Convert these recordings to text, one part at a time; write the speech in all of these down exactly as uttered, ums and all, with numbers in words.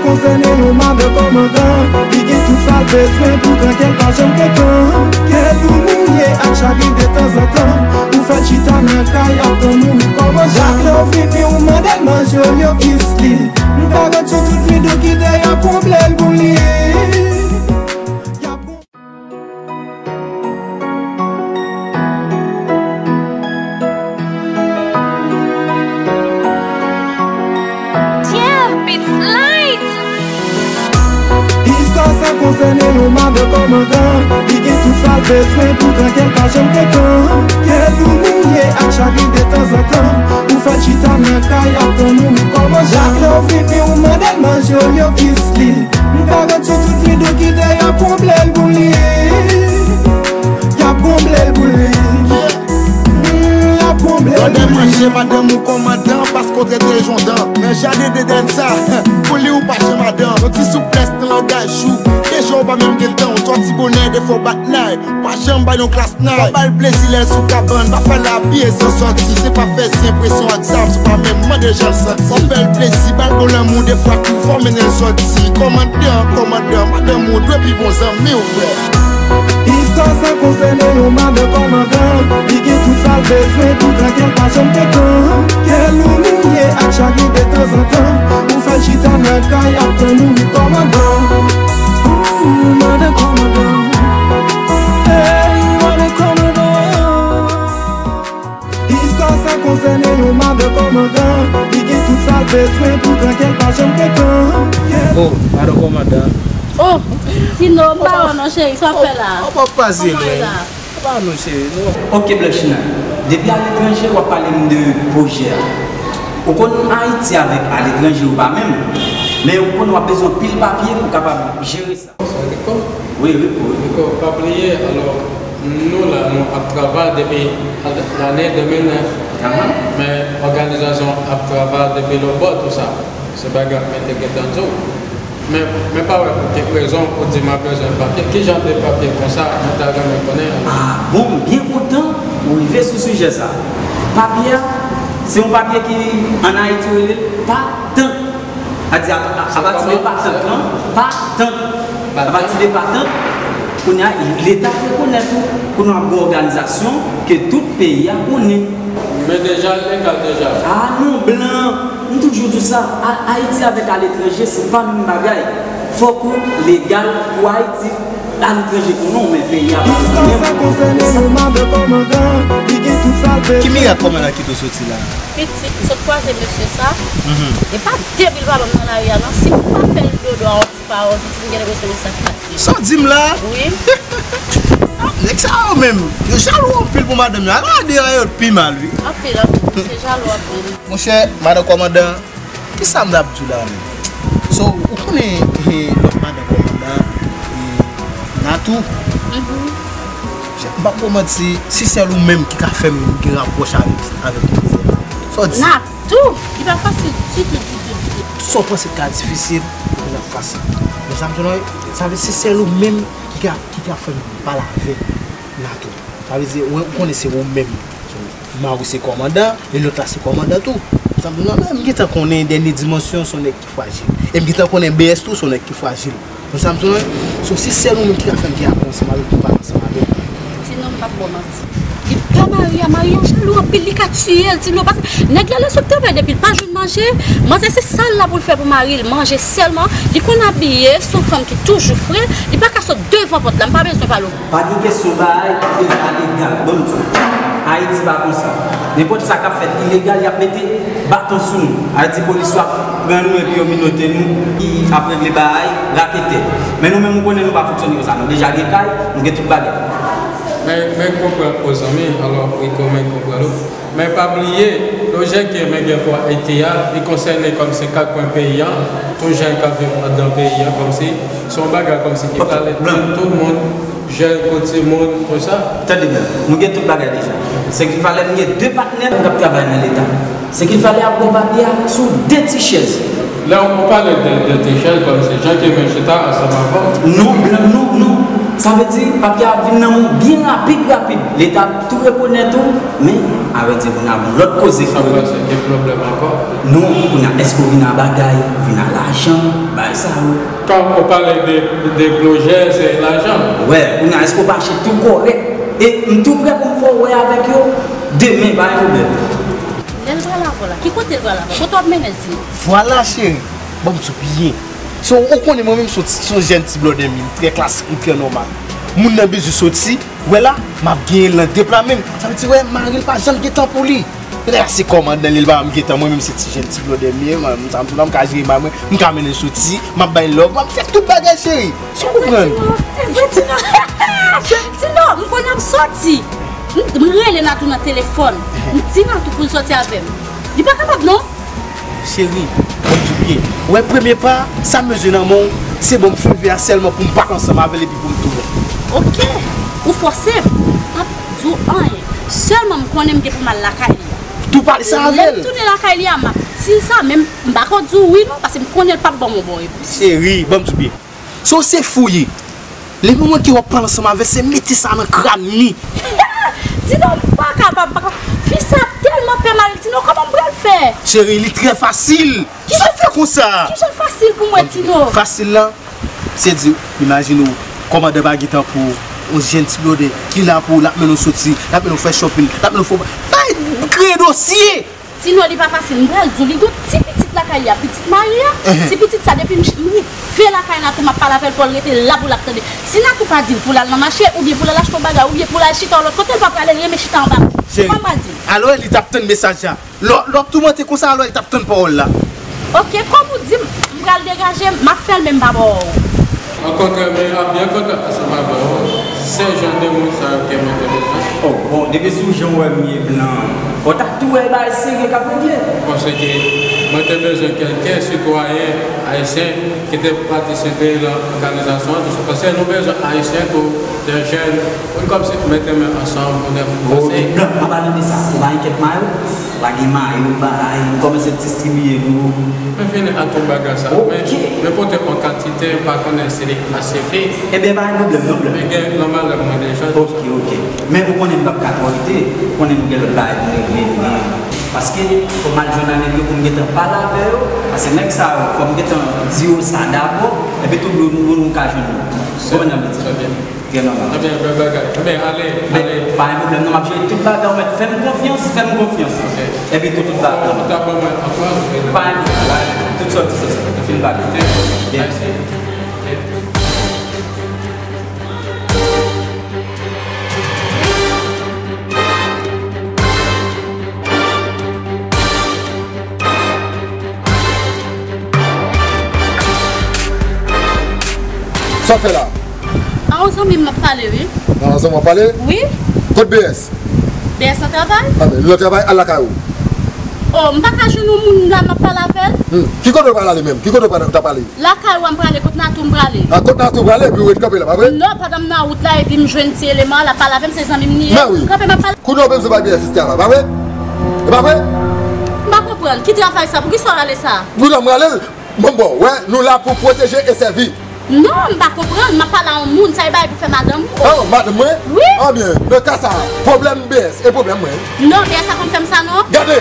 Konsène yon madan kòmandan, li gen tout sa l bezwen pou trankèl pa janm kontan. Kè l ou mouye ak chagren detanzantan. Ou fè l chita nan kay ap tann ou kòmandan. Chak lè w vini ou mande l manje olye w kis li. M garanti w tout nwi Doki te y ap konble l pou li. Y ap Istwa sa konsène yon madan kòmandan. Li gen tout sa l bezwen pou trankèl pa janm kontan. Kè l ou mouye ak chagren detanzantan. Ou fè l chita nan kay ap tann ou kòmandan. Chak lè w vini ou mande l manje olye w kis li. M garanti w tout nwi Doki te y ap konble l pou li. Y ap konble l pou li. Mm, y ap konble l pou li. Lòdè manje madanm ou kòmandan, paske w trete l jan w dan. Nan jaden Deden sa, pou li ou pa jan madanm. Yon ti souplès nan langaj ou. Deja w pa menm gen tan, w sòti bonè, defwa w bat nay. Pa janm bay yon klas. Nan, pa ba l plezi lè l sou kabann, pa fè l abiye san sòti, se pa fè zen presyon ak zam, se pa menm mande jan l santi. Fò fè l plezi, ba l bon lanmou, defwa tou fò mennen l sòti. Kòmandan, kòmandan, madanm ou dwe pi bon zanmi w, frè. Istwa sa konsène yon madan kòmandan, li gen tout sa l bezwen pou trankèl pa janm kontan. Kè l ou mouye ak chagren detanzantan, ou fè l chita nan kay ap tann ou kòmandan. Ooh, madan kòmandan. Hey, madan kòmandan. Istwa sa konsène yon madan kòmandan. Li gen tout sa l bezwen pou trankèl pa janm kontan. Oh, madan kòmandan. Oh, Tino, m pa wè w non, cheri, sa w ap fè la? Ou p ap pase lwen. Kòman w ye la? Pa non, cheri, non. Ok, Blanchina, depi aletranje, w ap pale m de pwojè a. Ou konn Ayiti avèk aletranje, ou pa menm. Men ou konn w ap bezwen anpil papye pou w kapab jere sa. Sa Rico? Wi, Rico, wi. Rico, pa bliye, alò, nou la, nou ap travay depi lane de mil nèf. Ahan. Men òganizasyon ap travay depi lòtbò, tou sa. Se bagay mwen te gentan di w. Men, men pa wè pou ki rezon ou di m ap bezwen papye. Ki jan de papye konsa mwen ta renmen konnen? Ah, bon, m byen kontan ou rive sou sijè sa. Papye a, se yon papye ki ann Ayiti yo rele l patant. A di, a, a, apati de patant lan, patant. Apati de patant, kounye a, Leta rekonèt ou, kounye a, ap gen òganizasyon ke tout peyi a konnen. Men deja l legal deja. Ah non, blan, m toujou di w sa, A-, Ayiti avèk aletranje, se pa menm bagay. Fòk ou legal pou Ayiti, aletranje konnen w, men peyi a pa konnen w. Ki mirak kòmandan ki te soti la? Pitit, m sot kwaze mesye sa. Mhm. E pa depi l pa ban m nan lari a, non. Si m pa fè l dodo a yon ti pawòl, pitit, m gen enpresyon se sa k pase. Sa w di m la? Wi. Ah, nèg sa yo menm, yo jalou anpil pou madanm yo. Ala de yo t pi mal, wi. Anpil, anpil. Se jalou anpil. Monchè, madan kòmandan, kisa m t ap di w la menm? So, ou konnen, eh, lòt madan kòmandan, eh, Natou? Mhm. Monchè, m p ap ba w manti, si sèl ou menm ki ka fè m gen rapwòch avèk, avèk yon nèg. Sa w di? Natou! Li pa fasil ditou, ditou, ditou. Sa w panse k ka difisil, pou l ap fasil. Men sa m di w la, sa vle di se sèl ou menm ki ka, ki ka fè m pale avèk Natou. Sa vle di, ou, ou konnen se ou menm. So, mari w se kòmandan, e lòt la se kòmandan tou. Sa m di w la, men m gentan konnen dènye dimansyon se yon nèg ki frajil. E m gentan konnen B S tou se yon nèg ki frajil. Ou sa m di w la, so, si sèl ou menm ki ka fè m gen rapò ansanm avèk ou, pale ansanm avè m. Ti non, m p ap ba w manti. Li pa mari a, mari a jalou anpil, li ka tiye l, ti non, paske nèg la lè sot travay depi l pa jwenn manje, manzè se sa l la pou l fè pou mari l, manje sèlman, li konn abiye, se yon fanm ki toujou fre, li pa ka sot devan pòt la, m pa bezwen pale w. Pa gen kesyon bagay ki pa legal, ban m di w. Ayiti pa konsa. Nenpòt sa k ap fèt ilegal, y ap mete baton sou nou. Ayiti polis yo ap pran nou epi yo minote nou, ki ap regle bagay raketè. Men nou menm, ou konnen nou pa fonksyone konsa. Nou deja gen kay, nou gen tout bagay. Men, men konprann, o zanmi, alò, wi, kòman konprann ou? Men pa bliye, pwojè ke men gen pou Ayiti a, li konsène kòmsi kat kwen peyi a, tout jan k ap viv anndan peyi a, kòmsi, se yon bagay kòmsi ki pale tout moun, jèn kon timoun, konsa. Tande byen, nou gen tout bagay deja. Se ki falè nou gen de patnè k ap travay nan Leta. Se ki falè ap pran papye a sou de ti chèz. Lè w pale de, de ti chèz, kòmsi jan ke men chita ansanm avè w. Non, blan, non, non. Sa vle di, papye a ap vin nan men w byen rapid, rapid. Leta ap tou rekonèt ou, men Sa vle di kounye a gon lòt koze ki... Sa pase gen pwoblèm ankò? Non, kounye a èske w vin a bagay, vin a lajan, bagay sa yo? Kan ou pale de, de pwojè, se lajan. Wè, kounye a èske w pa achte tou kòrèk? E m tou prè pou m fè w wè avèk yo demen, pa gen pwoblèm. Lè l pral avè w la, ki kote l pral avè w? Kote w ap mennen l, di m? Vwala, cheri. Ban m di w byen. So, ou konnen mwen menm se yon ti, se yon jèn ti blòdè m ye, m trè klasik, m trè nòmal. Moun nan bezwen soti, wè la, m ap genyen l nan de pla men m. Sa vle di, wè, mari l pa janm gen tan pou li. Lè se kòmandan li, li pa janm gen tan, mwen menm se ti jèn ti blòdè m ye, mwen, m sa m tou la, m ka jere mari mwen, m ka mennen l soti, m ap ba l love, m ap fè tout bagay, cheri. Si w konprann. E vre, Tino. Tino, m konn ap soti. M, m rele Natou nan telefòn. M di Natou pou l soti avè m. Li pa kapab, non. Cheri, ban m di w byen. Ou wè premye pa, sa m bezwen nan men w, se ban m fè ve a sèlman pou m pa t ansanm avè l epi pou m tounen. Oke, ou fòse m. M p ap di w anyen. Sèlman m konnen m gen pou m al lakay li a. Tou pale sa avè l. Lè m tounen lakay li a, m ap di l sa, men m pa ko di w wi non, paske m konnen l p ap ban m yon bon repons. Cheri, ban m di w byen. So se fou ye. Lè moman ke w ap pale ansanm avè l, se mete sa nan kràn li. Tino, m pa kapab, m pa kapab. Fi sa tèlman fè m al, Tino, kòman m pral fè? Cheri, li trè fasil. Sa w fè konsa? Kijan l fasil pou mwen, Tino? Fasil la, se di, imajine w, kòmandan pa gen tan pou ou, yon jèn ti blòdè ki la pou ou, l ap mennen w soti, l ap mennen w fè shopping, l ap mennen w fè bay, kreye dosye. Tino, li pa fasil. M pral di w, li gon ti pitit lakay li a, pitit mari a. Ti pitit sa, depi m ch-, m rive lakay Natou, m ap pale avè l, fò l rete la pou l ap tande. Si Natou pa di l pou l al nan mache, oubyen pou l al achte yon bagay, oubyen pou l al chita yon lòt kote, l pa prale, l renmen chita anba. Cheri, kòman m pral di l? Alò, li t ap tann mesaj la. Lè, lè w ap toumante konsa, alò, li t ap tann pawòl la. Oke, kòm ou di m, m pral degaje m, m ap fè l, men m pa ba w. Mwen kontre, men ap byen kontre ansanm avè w. Se jan de moun sa yo ke mwen te bezwen. Oh, bon, depi sou jan w wè m ye blan, fò w ta tou wè bagay serye k ap regle. Paske mwen te bezwen kèlke sitwayen ayisyen ki te patisipe nan òganizasyon an, paske nou bezwen ayisyen tou, de jèn, moun kòmsi pou mete men ansanm pou n avanse. Oh, non, m pa pale de sa. Ou pa enkyèt mayo? Pa gen mayo, bagay, m kòmanse distribiye pou ou. Men fini ak tout bagay sa. Men, men pote yon kantite, m pa konnen si li ap sifi. Ebyen, pa gen pwoblèm, non, blè. Men gen, nòmalman, mwen deja. Oke, oke. Men ou konnen m p ap ka twò rete, ou konnen nou gen lòt bagay pou n regle, nou gen. Paske, fò m al jwenn nèg yo pou m gentan pale avè yo, paske nèg sa yo, fò m gentan di yo sa dabò, epi tout lè nou, nou ka jwenn yo. Ou konprann sa m vle di? Trè byen. Trè nòmal. Ebyen, bèl bagay. Ebyen, ale, ale. Pa gen pwoblèm, non, m ap jere tout bagay, ou mèt fè m konfyans, fè m konfyans. Epi tou, tout bagay. Ou ta ban mwen ankourajman. Pa gen pwoblèm, tout sòti sa, sa, fin bagay. Mèsi. Sa w fè la? A yon zanmi m ap pale, wi. A yon zanmi w ap pale? Wi. Kot B S? B S nan travay. A, men, li nan travay, al lakay ou. Oh, m pa ka jwenn yon moun la, m ap pale avè l? Hmm. Ki kote w pral ale menm? Ki kote w pral, w ta pale? Lakay ou a m prale, kot Natou m prale. A, kot Natou w prale, epi w ret kanpe la, pa vre? Non, pandan m nan wout la, epi m jwenn ti eleman an, l ap pale avè m, se zanmi m li ye. Men wi. Kanpe m ap pale. Kounye a w bezwen bay B S travay, pa vre? E pa vre? M pa konprann. Ki travay sa? Poukisa w rale sa? Pou nan m rale l. Bon, bon, wè, nou la pou pwoteje e sèvi. Non, m pa konprann. M ap pale a yon moun, sa e bagay pou fè madanm ou. Oh, madanm mwen? Wi. Anbyen, nan ka sa, pwoblèm B S, e pwoblèm mwen. Non, B S pa konn fè m sa, non. Gade,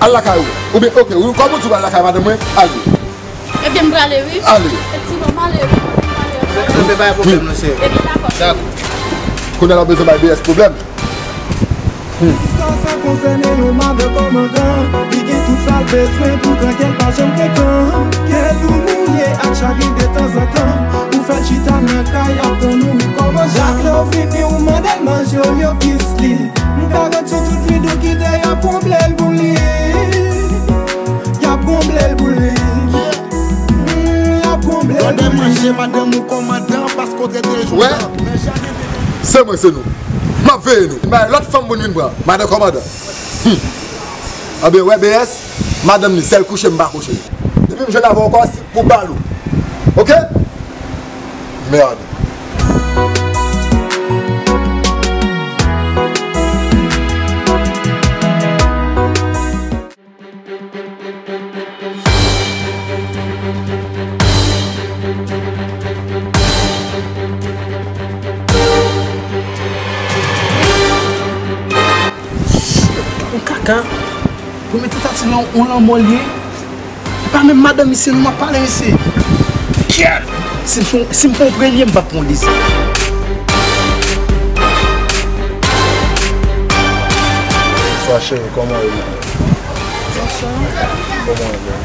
al lakay ou. Oubyen, oke, ou, kòm ou di w al lakay madanm mwen, ale. Ebyen, m prale, wi. Ale. Efektivman, m ale, wi. M ale, wi. Sa pa gen pwoblèm, non, cheri. Ebyen, dakò. Dakò. Kounye a la w bezwen bay B S pwoblèm. Istwa sa konsène yon madan kòmandan. Li gen tout sa l bezwen pou trankil, pa janm kontan. Kè l mouye ak chagren detanzantan. Ou fè l chita nan kay ap tann ou kòmandan. Chak lè w vini, ou mande l manje, olye w kis li. M garanti w tout vid ou kite, y ap konble l pou li. Y ap konble l pou li. Mm, y ap konble l pou li. Pandan manje madanm ou kòmandan, paske w trete l joudan. Men jan Se mwen, se nou. M ap veye nou. M bay lòt fanm moun vin pran. Madan kòmandan. Hmm. Anben, wè B S, madanm li, sèl kouche m pa kouche. Depi m jwenn avè w ankò, se pou bal ou. Oke? Mèd. Ka, premye tantativ la, yon lanmò l ye. E pa menm madanm misye non m ap pale, mesye. Kyèt! Si m fon, si m fon premye, m p ap fon dezyèm. Bonswa, cheri, kòman w ye? Bonswa. Kòman w ye?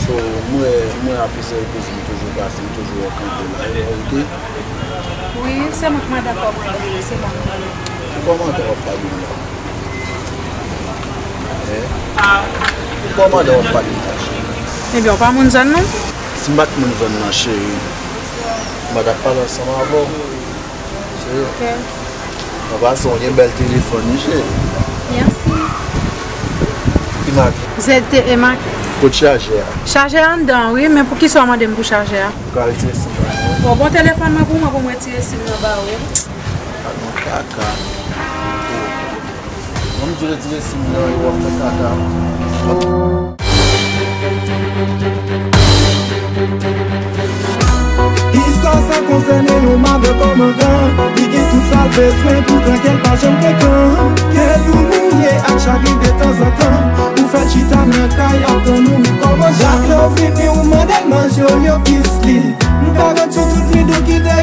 So, mwen, mwen apre sèl koze m toujou pase, m toujou wè w kanpe la, e, ok? Wi, se mwen k mande kòmandan, wi, se mwen k mande. Ki kòmandan w ap pale m la? Hein? Ki kòmandan w ap pale m la, cheri? Ebyen, w pa moun zòn nan? Si m pa t moun zòn nan, cheri, m pa t ap pale ansanm avè w. Cheri. Ok. An pasan, w gen bèl telefòn, wi, cheri. Mèsi. Ki mak? Z T E mak. Kot chajè a? Chajè a anndan, wi, men poukisa w mande m pou chajè a? Pou ka retire sim nan. Bon, bon telefòn mwen pou mwen, pou mwen retire sim nan ba ou. A non, kaka. Bon, m di w retire sim nan, epi w ap fè kaka. Istwa sa konsène yon madan kòmandan. Li gen tout sa l bezwen pou trankil, pa janm frekan. Kè l tou mouye ak chagren detanzantan. Ou fè l chita nan kay ap tann ou kòmandan. Chak lè w vini, ou mande l manje, olye w kis li. M ka rete sou tout videyo ki te